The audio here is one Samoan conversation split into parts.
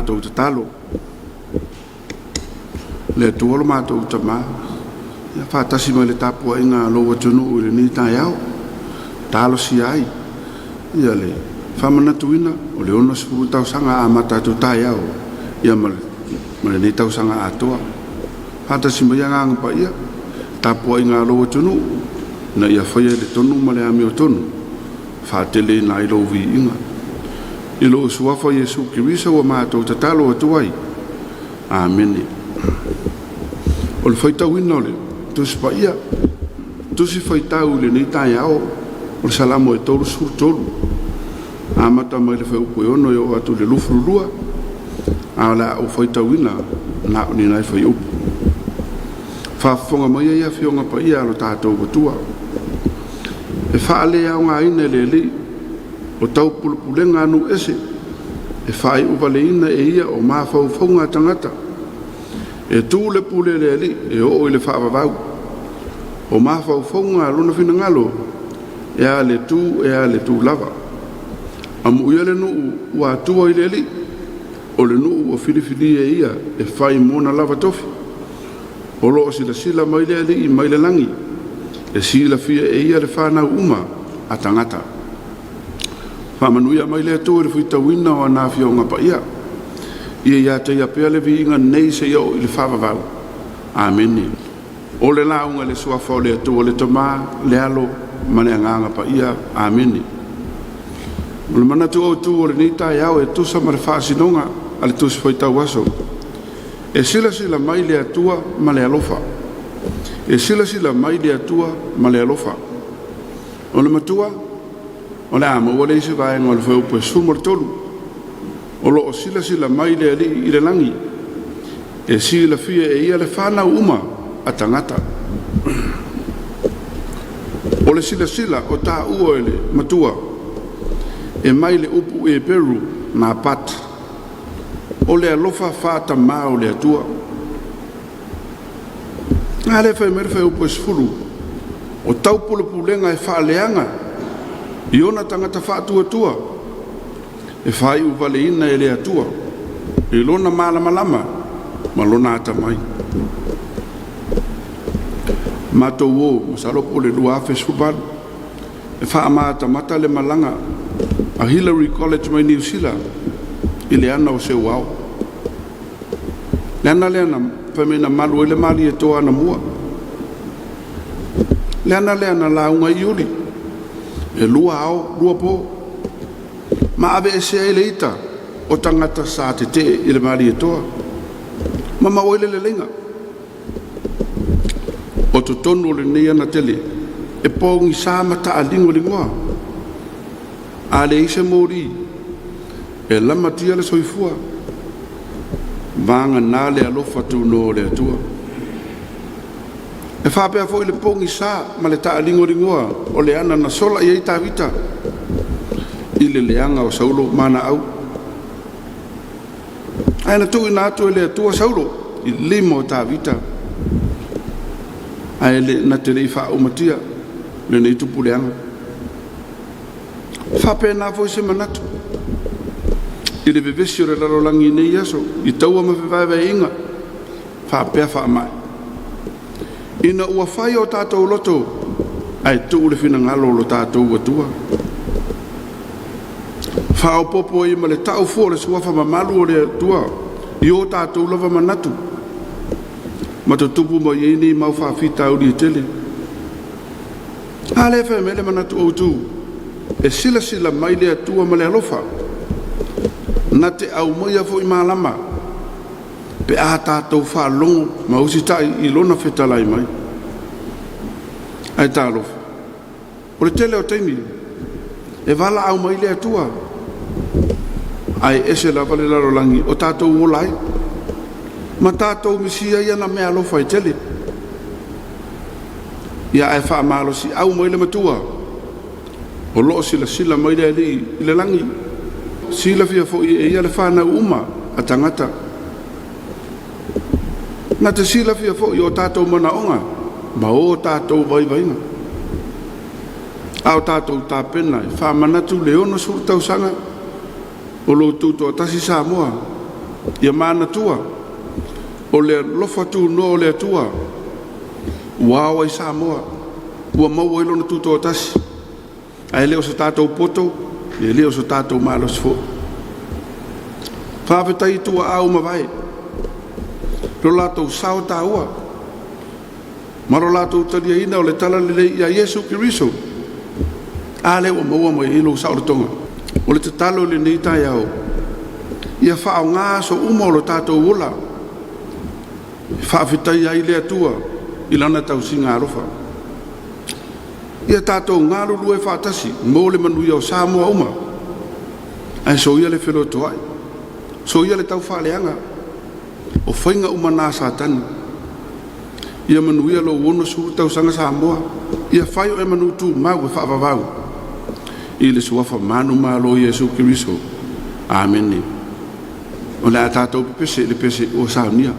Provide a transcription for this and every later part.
matou tatalo. Le Atua lo matou Tama, ia faatasi mai le tapuaiga a lou atunuu i lenei taeao, talosia ai ia le faamanatuina o le 60 tausaga amata atu taeao ia ma lenei tausaga atoa. Faatasi mai Agaga Paia, tapuaiga a lou atunuu ina ia faia i le tonu ma le amiotonu, faateleina ai lou viiga. I lou Suafa Iesu Keriso ua matou tatalo atu ai. Amene. O le faitauina o le Tusi Paia, Tusi Faitau i lenei taeao, o le Salamo e 33, amata mai le fuaiupu e 6 e oo atu i le 22, a o le a ou faitauina na o ni nai fuaiupu. Faafofoga maia ia Afioga Paia a lo tatou Atua, e faaleaogaina e le Alii o taupulepulega a nuu ese, e faaiuvaleina e ia o mafaufauga a tagata. E tu le pule a le Alii e oo i le faavavau, o mafaufauga a lona finagalo e a le tu e a le tu lava. Amuia le nuu ua atua i le Alii, o le nuu ua filifilia e ia e fai mona lava tofi. O lo o silasila mai le Alii mai le lagi, e silafia e ia le fanau uma a tagata. Faamanuia mai le Atua i le faitauina o ana Afioga Paia. Ia ia te Ia pea le viiga nei seia oo i le faavavau. Amene. O le lauga i le Suafa o le Atua le Tama, le Alo ma le Agaga Paia. Amene. O le manatu autu o lenei taeao e tusa ma le faasinoga a le Tusi Faitau Aso, e silasila mai le Atua ma le alofa. E silasila mai le Atua ma le alofa. O le matua, o le a maua le isi vaega o le fuaiupu e 13. O lo o silasila mai le Alii i le lagi, e silafia e ia le fanau uma a tagata. O le silasila o taua e le matua e mai le upu Eperu mapat, o le alofa faatamā o le Atua. A lea e fai mai le fuaiupu e 10, o taupulepulega e faaleaga i ona tagata faatuatua, e faaiuvaleina e le Atua i lona malamalama ma lona atamai. Matou o masalo po o le 2018 e faamatamata le malaga a Hillary College mai Niu Sila i le ana o Seuao. Le ana lea na fai mai na malu ai le Malietoa anamua. Le ana lea na lauga ai Iuli e lua ao lua po ma aveesea ai le ita o tagata sa tetee i le Malietoa ma maua ai le leleiga. O totonu o lenei ana tele e pogisa ma taaligoligoa, a leai se moli e lamatia le soifua, vagana le alofa tunoa o le Atua. E faapea foi le pogisa ma le taaligoligoa o le ana na sola i ai Tavita i le leaga o Saulo ma ana au. Ae na tuuina atu e le Atua Saulo i lima o Tavita, ae le na te le i faaumatia lenei tupu leaga. E faapena foi se manatu i le vevesi o le lalolagi i nei aso i taua ma fevaevaeaiga faapea faamai. Ina ua fai o tatou loto ae tuu le finagalo o lo tatou Atua. Faaopoopo ai ma le tau fua o le suafa mamalu o le Atua i o tatou lava manatu ma tutupu mai ai nei mau faafitauli e tele. A lea e fai mai le manatu autu, e silasila mai le Atua ma le alofa, na te aumaia foi malama pe a tatou faalogo ma usitai i lona fetalai mai. Ae talofa, o le tele o taimi e valaau mai le Atua, ae ese lava le lalolagi o tatou ola ai ma tatou misia ai ana meaalofa e tele. Ia ae faamalosiau mai le matua, o lo o silasila mai le Alii i le lagi, silafia foi e ia le fanau uma a tagata. Na te silafia foi o tatou manaoga ma o tatou vaivaiga. A o tatou tapena e faamanatu le 60 tausaga o lo o tutoatasi Samoa. Ia manatua o le alofa tunoa o le Atua ua ao ai Samoa ua maua ai lona tutoatasi, ae le o se tatou poto, e le o so tatou malosi foi. Faafetai i tuaa ua mavae, lo latou sao taua ma lo latou taliaina o le Talalelei ia Iesu Keriso. A lea ua maua mai ai lou saolotoga. O le tatalo i lenei taeao, ia faaaoga aso uma o lo tatou ola e faafetaia ai le Atua i Lana tausiga alofa. Ia tatou galulue faatasi mo le manuia o Samoa uma, ae soia le felotoai, soia le taufaaleaga, o faiga uma na a Satani. Ia manuia lou 60 tausaga Samoa, ia fai oe ma manu tumau e faavavau i le suafa manumalo o Iesu Keriso. Amene. O le a tatou pepese i le pese ua saunia.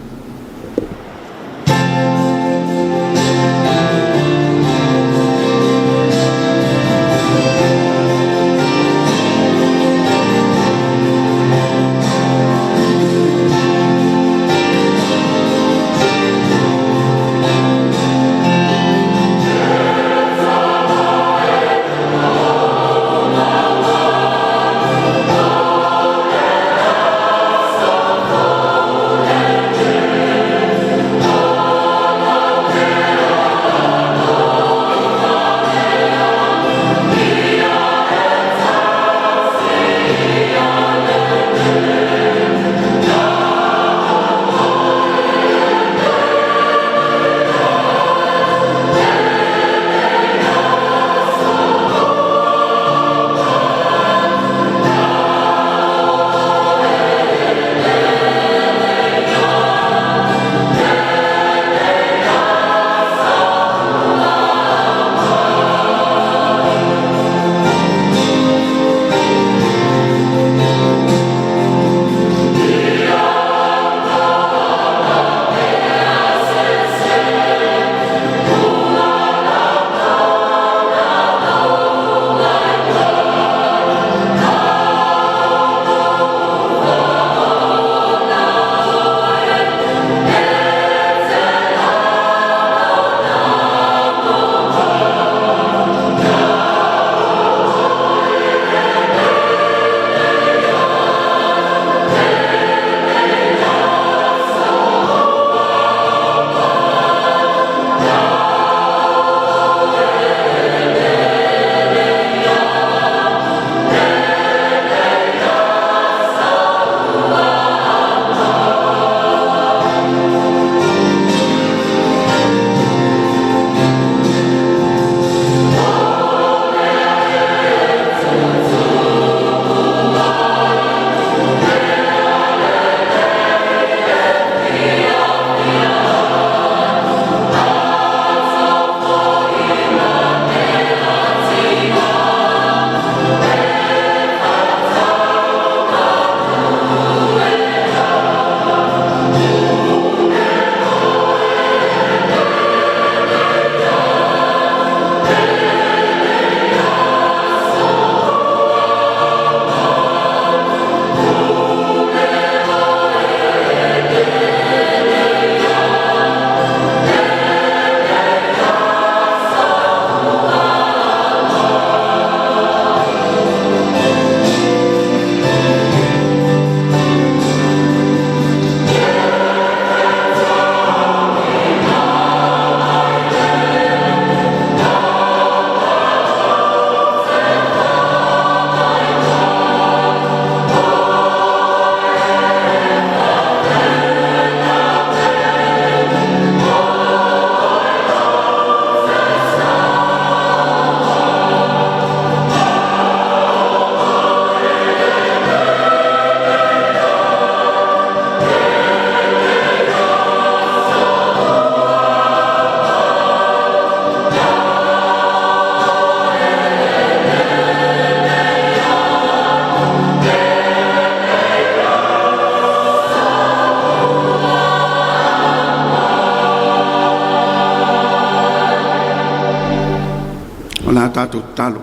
O le a tatou tatalo.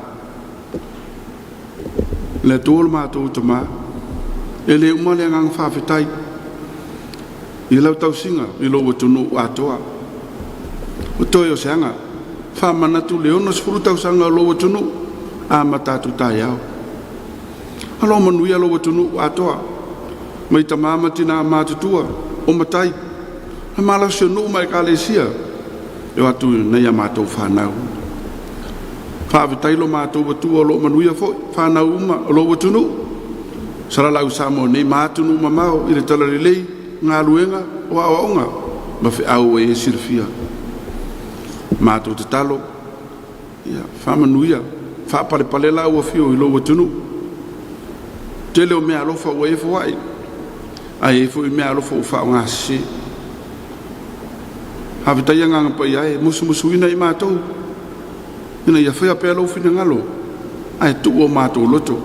Le Atua o le matou Tama, e le uma le agaga faafetai. I lau tausiga i lou atunuu atoa. Ua toe o se aga faamanatu le 60 tausaga o lou atunuu amata atu taeao. O lo o manuia lou atunuu atoa mai tama ma tina matutua o matai, le malosi o nuu ma ekalesia e oo atu i nai a matou fanau. Faafetai lo matou Atua o lo o manuia foi fanau uma o lou atunuu, salalau i Samoa nei ma atunuu mamao i le talalelei, galuega, o aoaoga ma feau ua e silafia. Matou tatalo ia faamanuia, faapalepale lau afio i lou atunuu, tele o meaalofa ua e foai, ae i ai foi meaalofa ua faaaogasese. Faafetai Agaga Paia e musumusuina i matou ina ia faia pea lou finagalo ae tuu o matou loto.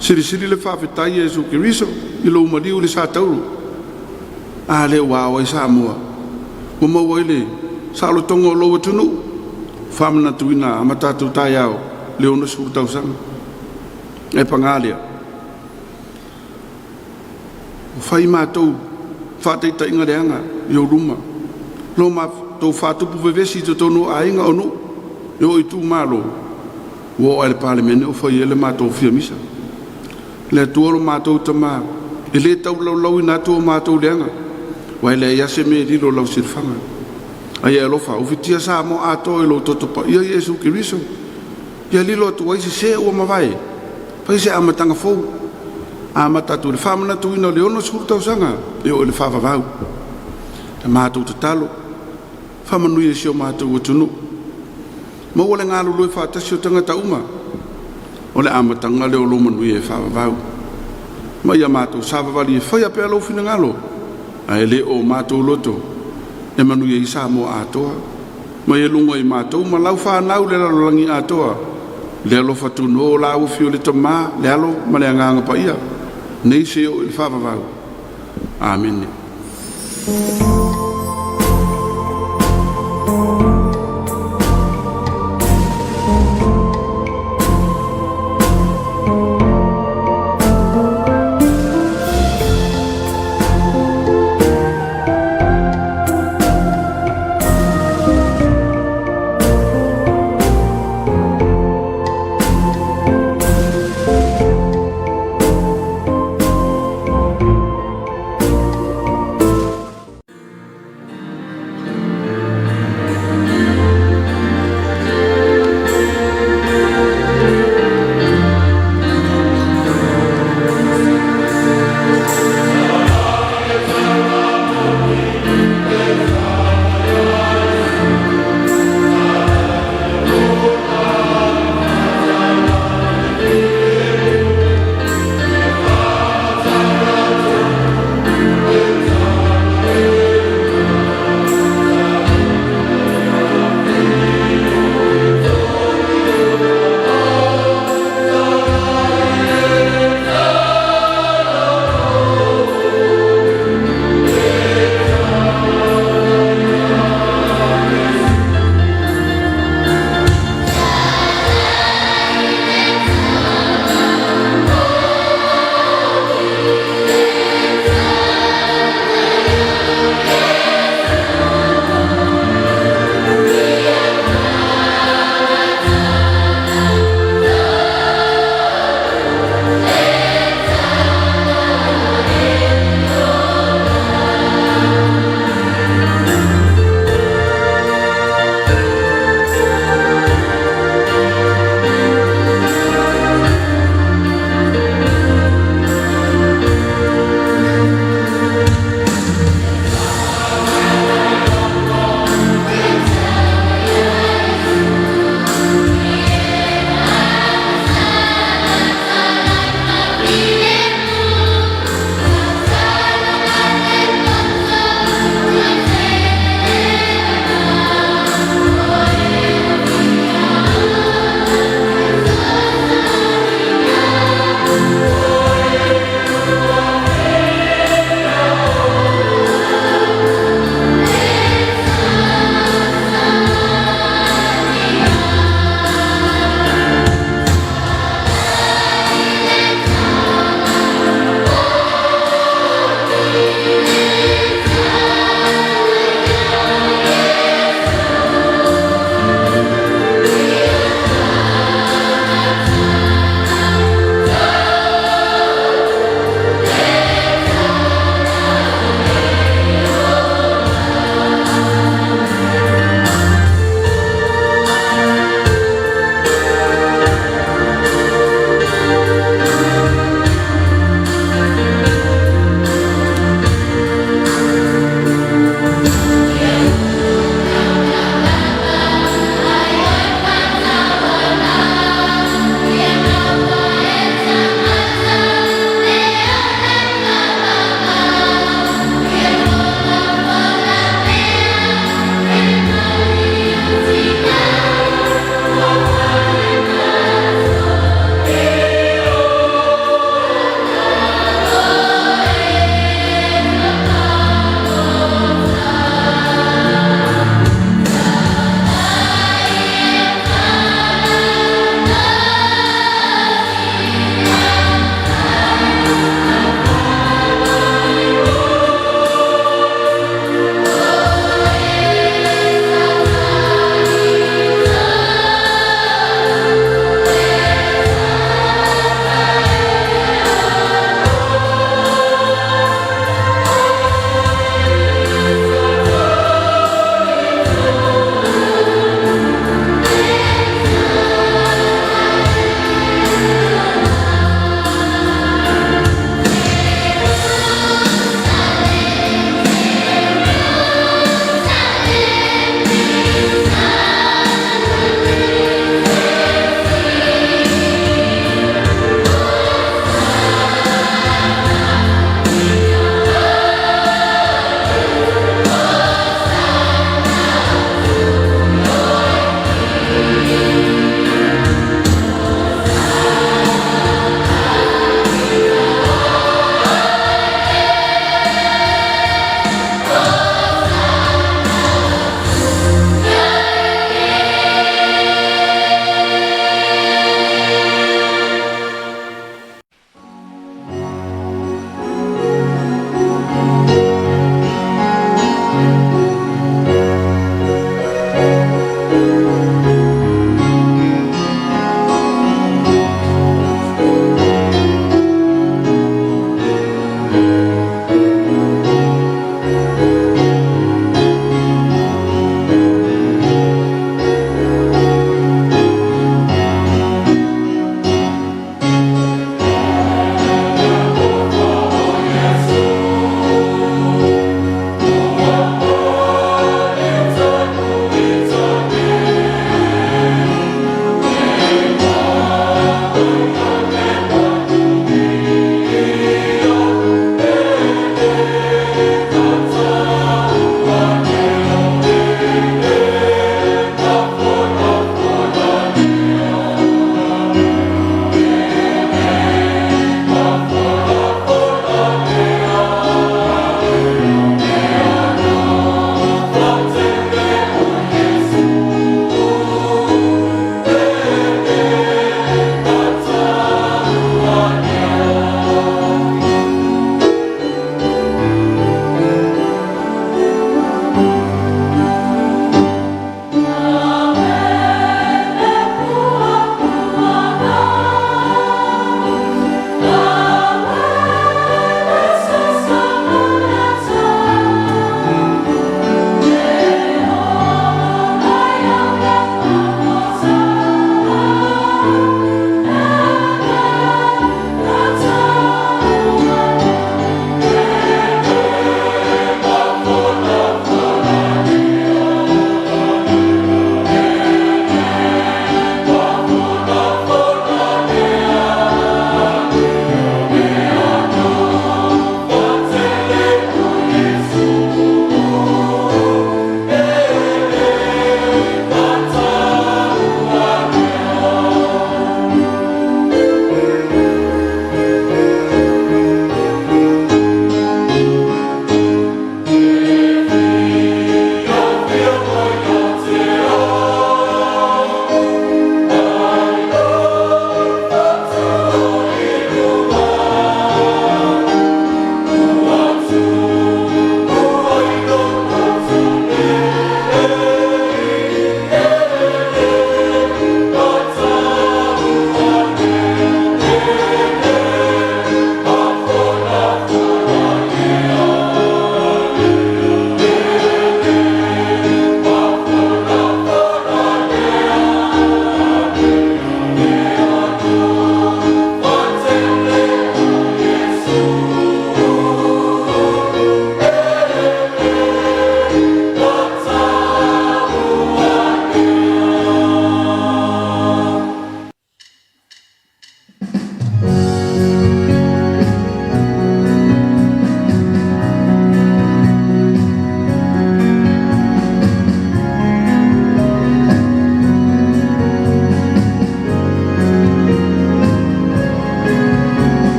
Silisili le faafetai Iesu Keriso i lou maliu i le sa tauro, a lea ua ao ai Samoa ua maua ai le saolotoga o lou atunuu, faamanatuina amata atu taeao le 60 tausaga. Ae paga lea, ua fai matou faataitaiga leaga i ou luma, lo matou faatupu vevesi i totonu o aiga, o nuu e oo i itumalo, ua oo lava i le Palemene o fai ai le matou fia misa. Le Atua lo matou Tama e le taulaulauina atu o matou leaga, aua e leai lava se mea e lilo i lau silafaga. A ia e alofa ufitia Samoa atoa i lou toto paia Iesu Keriso, ia lilo atu ai sese ua mavae, fai se amataga fou, amata atu i le faamanatuina o le 60 tausaga e oo i le faavavau. La matou tatalo, faamanuia i si o matou atunuu, maua le galulue faatasi o tagata uma, o le amataga lea o lou manuia e faavavau. Ma ia matou savavali e faia pea lou finagalo, ae le o matou loto, e manuia ai Samoa atoa. Ma ia luga i matou ma lau fanau le lalolagi atoa, le alofa tunoa o lau afio le Tama, le Alo ma le Agaga Paia, nei seia oo i le faavavau. Amene.